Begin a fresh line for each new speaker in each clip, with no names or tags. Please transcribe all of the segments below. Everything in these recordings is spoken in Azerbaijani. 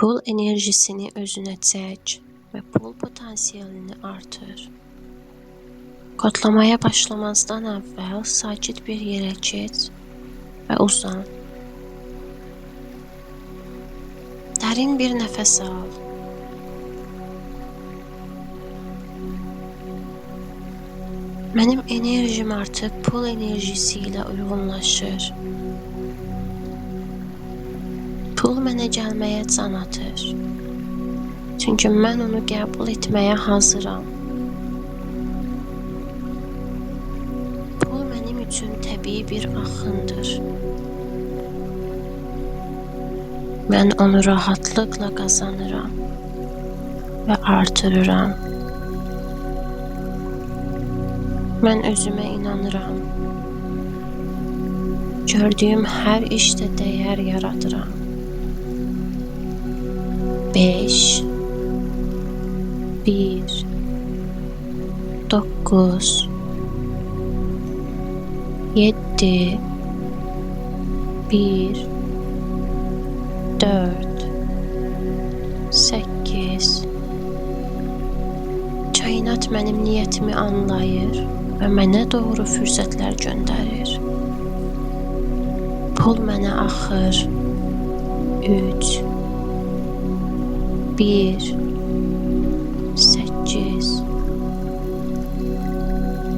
Pul enerjisini özünə çək və pul potensialını artır. Kodlamaya başlamazdan əvvəl sakit bir yerə keç və uzan. Dərin bir nəfəs al. Mənim enerjim artıq pul enerjisi ilə uyğunlaşır. Pul mənə gəlməyə can atır. Çünki mən onu qəbul etməyə hazıram. Pul mənim üçün təbii bir axındır. Mən onu rahatlıqla qazanıram və artırıram. Mən özümə inanıram. Gördüyüm hər işdə dəyər yaradıram. 5 1 9 7 1 4 8. Kainat mənim niyyətimi anlayır və mənə doğru fürsətlər göndərir. Pul mənə axır. 3 1 8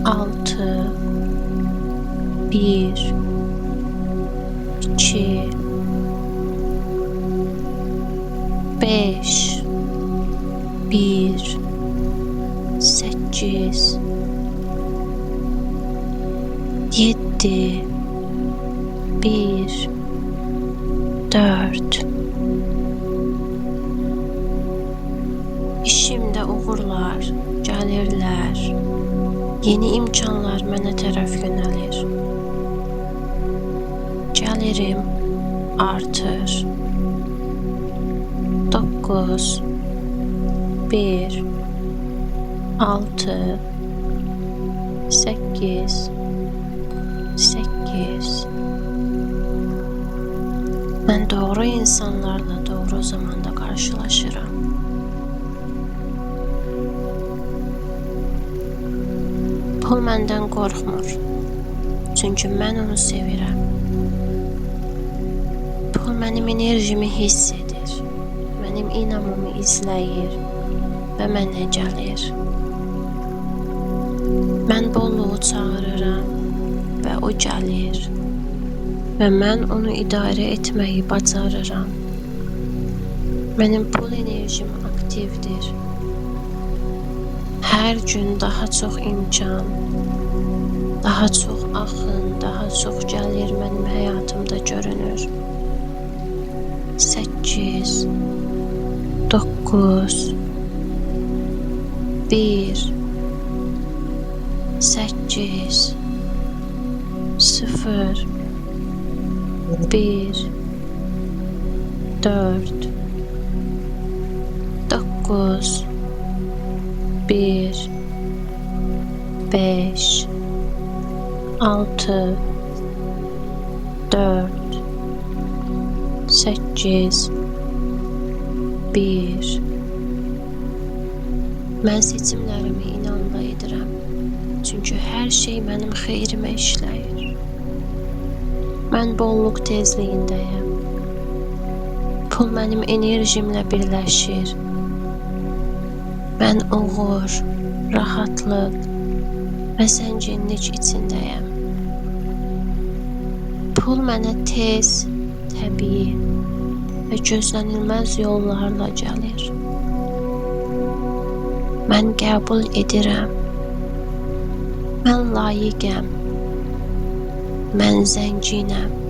6 1 2 5 1 8 7 1 4. İşimdə uğurlar, gəlirlər, yeni imkanlar mənə tərəf yönəlir. Gəlirim artır. 9 1 6 8 8. Mən doğru insanlarla doğru zamanda qarşılaşıram. Pul məndən qorxmur, çünki mən onu sevirəm. Pul mənim enerjimi hiss edir, mənim inamımı izləyir və mənə gəlir. Mən bolluğu çağırıram və o gəlir və mən onu idarə etməyi bacarıram. Mənim pul enerjim aktivdir. Hər gün daha çox imkan, daha çox axın, daha çox gəlir mənim həyatımda görünür. 8 9 1 8 0 1 4 9 1 5 6 4 8 1. Mən seçimlərimi inanla edirəm, çünki hər şey mənim xeyrimə işləyir. Mən bolluq tezliyindəyəm. Pul mənim enerjimlə birləşir. Mən uğur, rahatlıq və zənginlik içindəyəm. Pul mənə tez, təbii və gözlənilməz yollarla gəlir. Mən qəbul edirəm. Mən layiqəm. Mən zənginəm.